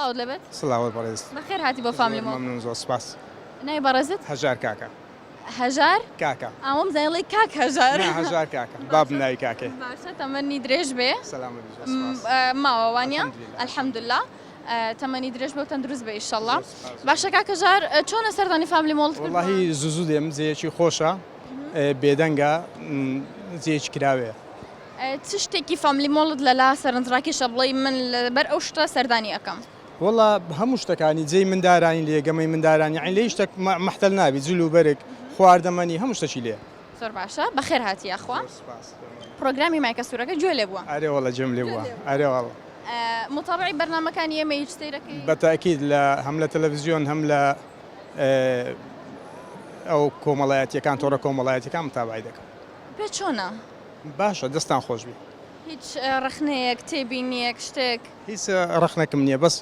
سڵاوت لێبێت. سڵاوت بەڕێز. بەخێر هاتی بۆ فاملی مۆڵ. مەمنون زۆر سپاس. ناوی بەڕێزت؟ هەژار کاکە. هەژار؟ کاکە. ئا وام زانی ئەڵێی کاک هەژار. نا هەژار کاکە. بابم ناوی کاکەیە. باشە تەمەنی درێژ بێ. سەلامەت بی زۆر سپاس. ماوە وانیە؟ الحمدللە. الحمدللە. تەمەنی درێژ بێ و تەندروست بێ ئیشەڵا. باشە کاک هەژار چۆنە سەردانی فاملی مۆڵت کردووە؟ وەڵاهی زوو زوو دێم جێیەکی خۆشە بێدەنگە جێیەکی کراوەیە. چ شتێکی فاملی مۆڵت لەلا سەرنجڕاکێشە بڵێی من لەبەر ئەو شتە سەردانی ئەکەم؟ وەڵا هەموو شتەکانی جێی مندارانی لێ گەمەی مندارانی یەعنی لە هیچ شتێک مەحتەل نابی جل و بەرگ خواردەمەنی هەموو شتەکی لێیە. زۆر باشە بەخێر هاتی یاخوا. زۆر سوپاس. پڕۆگرامی مایکە سوورەکە گوێ لێ بووە؟ ئەرێ وەڵا گوێم لێ بووە ئەرێ وەڵا. موتابعی بەرنامەکانی ئێمەی هیچ سەیرەکەی؟ بە تەئکید لە هەم لە تەلەفزیۆن هەم لە ئەو کۆمەڵایەتیەکان تۆڕە کۆمەڵایەتیەکان متابعەی دەکەم. پێت چۆنە؟ باشە دەستان خۆش بی. هیچ ڕەخنەیەک تێبینیەک شتێک؟ هیچ ڕەخنەکم نییە بەس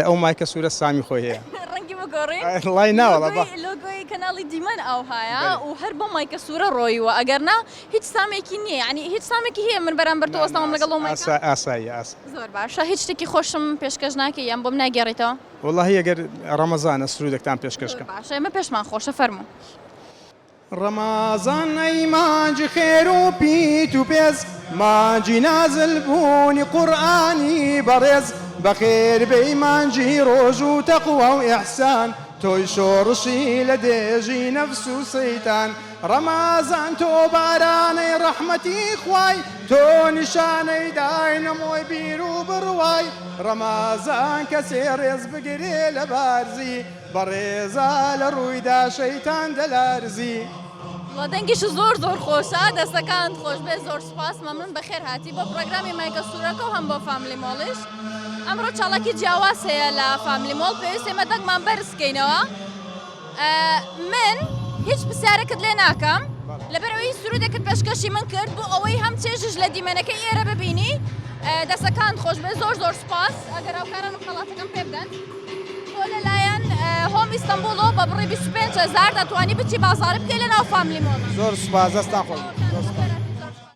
ئەو مایکە سوورە سامی خۆی هەیە. ڕەنگی بگۆڕین؟ وەڵای نا وەڵا با. لۆگۆی کەناڵی دیمەن ئاوهایە و هەر بۆ مایکە سوورە ڕۆیوە ئەگەر نا هیچ سامێکی نییە یانی هیچ سامێکی هەیە من بەرامبەر تۆ وەستاوم لەگەڵ ئەو مایکە؟ ئاساییە ئاساییە. زۆر باشە هیچ شتێکی خۆشم پێشکەش ناکەی یان بۆم ناگێڕیتەوە؟ وەڵاهی ئەگەر ڕەمەزانە سروودێکتان پێشکەش کەم. زۆر باشە ئێمە پێشمان خۆشە فەرموو. ڕەمازان ئەی مانگی خێر و پیت و پێز مانگی نازل بوونی قورئانی بەڕێز بەخێر بێی مانگی ڕۆژ و تەقوا و ئیحسان تۆی شۆڕشی لە دێژی نەفس و سەیتان ڕەمازان تۆ بارانەی ڕەحمەتی خوای تۆ نیشانەی داینەمۆی بیر و بڕوای ڕەمازان کەسێ ڕێز بگرێ لە بارزی بەڕێزە لە ڕوویدا شەیتان دەلەرزی. وەڵا دەنگیشت زۆر زۆر خۆشە دەستەکانت خۆشبێت زۆر سوپاس مەمنون بەخێر هاتی بۆ پڕۆگرامی مایکە سوورەکە و هەم بۆ فاملی مۆڵیش ئەمڕۆ چاڵاکی جیاواز هەیە لە فاملی مۆڵ پێویست ئێمە دەنگمان بەرز کەینەوە من هیچ پرسیارێکت لێ ناکەم لەبەر ئەوەی سرودێکت پێشکەشی من کرد بۆ ئەوەی هەم چێژش لە دیمەنەکەی ئێرە ببینی دەسەکانت خۆش بێت زۆر زۆر سوپاس ئەگەر هاوکارانم خەڵاتەکەم پێ بدەن تۆ لەلایەن هۆم ئیستەنبوڵەوە بە بڕی 25 هەزار دەتوانی بچی بازاڕی بکەی لەناو فاملی مۆڵ. زۆر سوپاس دەستتان خۆش بێت.